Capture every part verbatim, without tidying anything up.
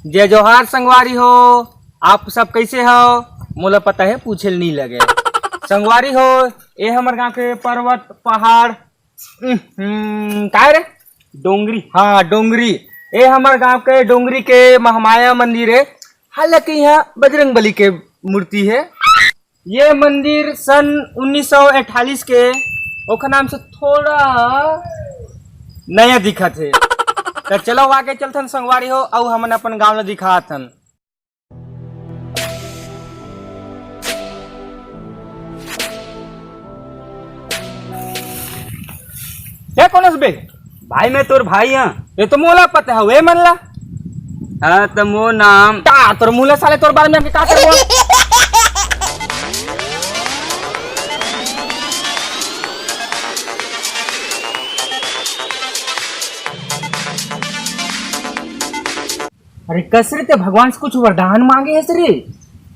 जय जोहार संगवारी हो, आप सब कैसे हो? मोला पता है, पूछे ल नहीं लगे। संगवारी हो, ए हमर गांव के पर्वत, पहाड़, उम्म, काय रे? डोंगरी। हाँ, डोंगरी। ए हमर गांव के डोंगरी के महामाया मंदिर है। हालांकि यहाँ बजरंग बली के मूर्ति है। ये मंदिर सन उन्नीस सौ अड़तालीस के, ओखर नाम से थोड़ा नया दिखत हे। त चलो आगे चलथन संगवारी हो, अउ हमन अपन गांव ल दिखाथन। ए, कोन हस बे? भाई, मैं तोर भाई हाँ। ये तो मोला पता है, वे मन ला। हाँ, त मोर नाम ता तोर मुँह ले साले, तोर बारे में हमके का करबो? अरे कस रे, ते भगवान से कुछ वरदान मांगे हस रे?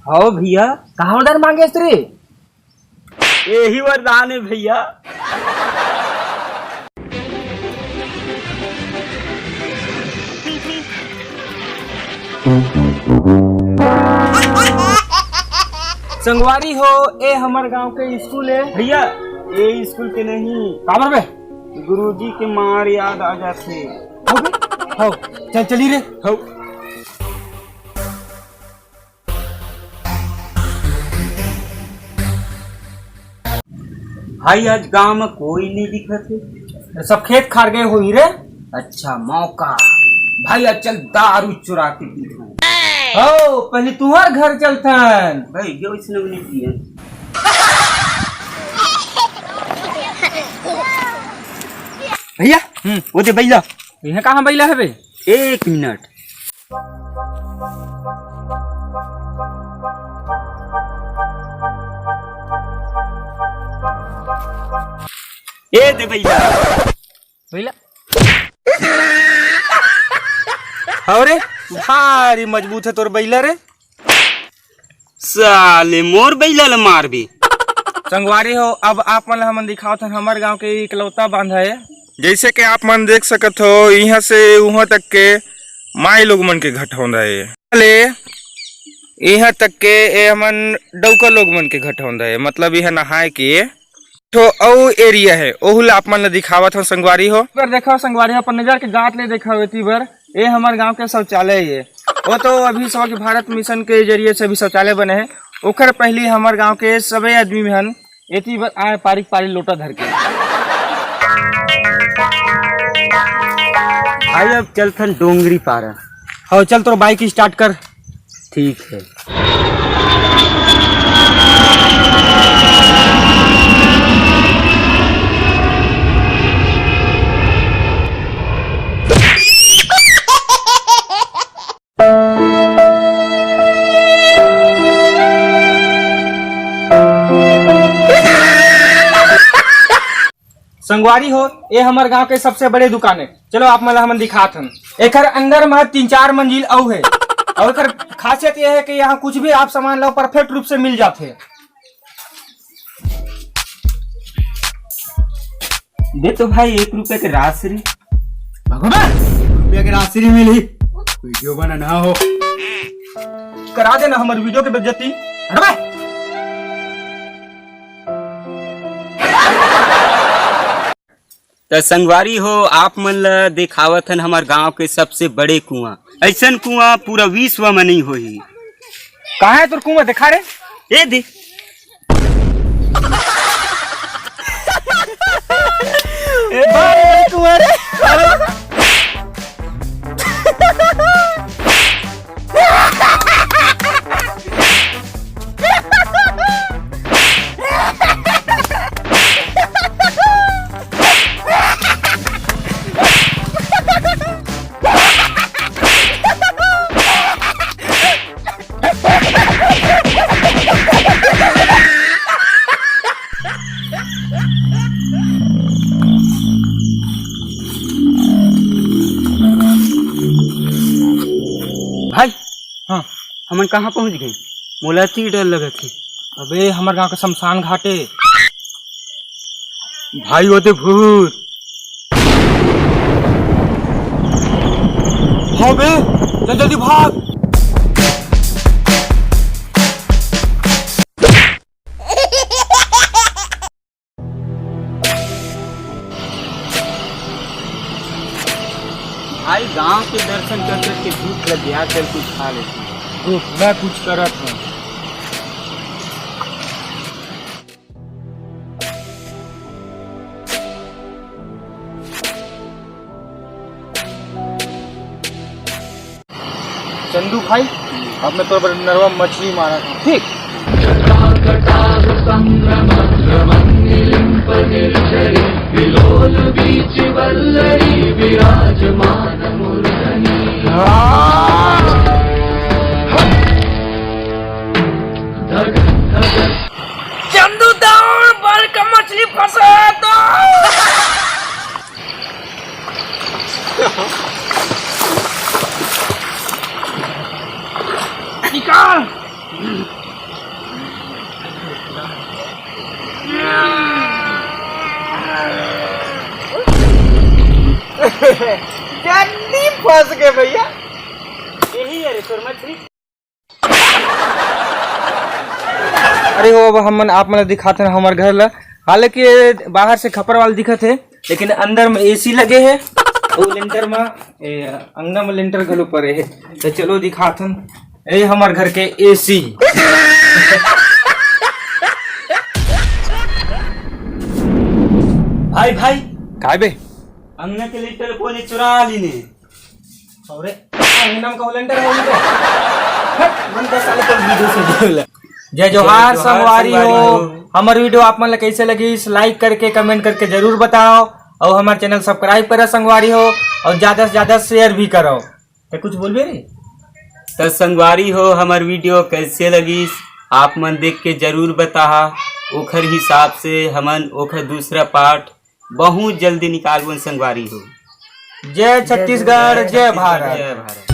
हव भैया। का वरदान मांगे हस रे? यही वरदान है भैया। संगवारी हो, ए हमर गांव के स्कूल है। भैया, ए स्कूल के नहीं। काबर बे? गुरुजी के मार याद आ जाथे। हो बे? हो, चल चली रे। हो। भाई, आज गांव में कोई नहीं दिखत है। सब खेत खार गए होही रे। अच्छा, मौका। भाई, आज चल दारू चुरा के पीथन। हो, पहले तुहर घर चलथन। भाई, जो इसने भी नहीं पिए। भैया, हम्म। वो दे बैला। ये कहाँ बैला है बे? एक मिनट। ए दे बैला। बैला। अरे, भारी मजबूत है तोर बैला रे। साले, मोर बैला ल मारबे। संगवारी हो, अब आप मन ल हमन दिखावत हन हमर गांव के इकलौता बांधा है। जैसे कि आप मन देख सकत हो, इहां से उहां तक के माई लोग मन के घटौंदा है। ले, इहां तक के ए हमन डौका लोग मन के घटौंदा है, मतलब इहां नहाए के ठो अउ एरिया है, ओहू ला आप मन ला दिखावत हन संगवारी हो। अगर देखो संगवारी हो, अपन नजर के जात ले देखो एती बर, ए हमर गांव के शौचालय ये। वो तो अभी स्वच्छ भारत मिशन के जरिए से अभी शौचालय बने हैं। ओकर पहली हमर गांव के सबे आदमी मन एती बर आए पारिक पारी लोटा धर के। भाई अब चलथन डोंगरी पारा। हाँ चल तोर बाइक स्टार्ट कर। ठीक है। संगवारी हो, ए हमर गांव के सबसे बड़े दुकान है। चलो आप मन ला हमन दिखात हन। एकर अंदर म तीन चार मंजिल अउ है। अउ एकर खासियत ये है कि यहाँ कुछ भी आप सामान लो, परफेक्ट रूप से मिल जाथे। दे तो भाई, एक रुपया के राशि। भगवान, रुपया के राशि मिली, वीडियो बनाना हो। करा देना हमर वीडियो के बेइज्जती। हट बे। त संगवारी हो, आप मन ल देखावत हन हमर गांव के सबसे बड़े कुआं। अइसन कुआं पूरा विश्व म नइ होही। कहाँ है तोर कुआं? देखा रे। ए दे। ए, बाप रे, कुआं रे। भाई, हाँ। हमन कहाँ पहुँच गए? मोला अति डर लगत हे। अबे, हमर गांव के शमशान घाट ए। भाई, ओदे भूत। हाँ बे, चल जल्दी भाग। भाई, गांव के दर्शन कर करके भूख लग गया, चल कुछ खा लेते हैं। रुक, मैं कुछ करत हूँ। चंदू भाई, अब मैं तोर बर नरवा मछली मारा था, ठीक? चंदू दौड़, बड़का मछली फंसा तो। निकाल। जल्दी फंस गए भैया। यही है रे तोर मछली। अरे हो, अब हमन आप मन ला दिखाथन हमर घर ला। हालांकि ये बाहर से खपरा वाला दिखत हे, लेकिन अंदर में एसी लगे हे। वो लेंटर में, ए, अंगना में लेंटर घलो परे हे। तो चलो दिखाथन, ए हमर घर के एसी। भाई, भाई, काय बे? अंगना के लेंटर कोने चुरा लीने। अरे, अंगना में का लेंटर है उनके? हट, मन का साले तो वीडियो से बोला। जय जोहार संगवारी हो। हमर वीडियो आप मन ला कैसे लगिस, लाइक करके, कमेंट करके जरूर बताओ, और हमर चैनल सब्सक्राइब करा संगवारी हो, और ज्यादा से ज्यादा शेयर भी करो। तो कुछ बोलबे रे? तो संगवारी हो, हमर वीडियो कैसे लगिस, आप मन देख के जरूर बताहा। ओखर हिसाब से हमन ओखर दूसरा पार्ट बहुत जल्दी निकालबन संगवारी हो। जय छत्तीसगढ़, जय भारत। जय भारत।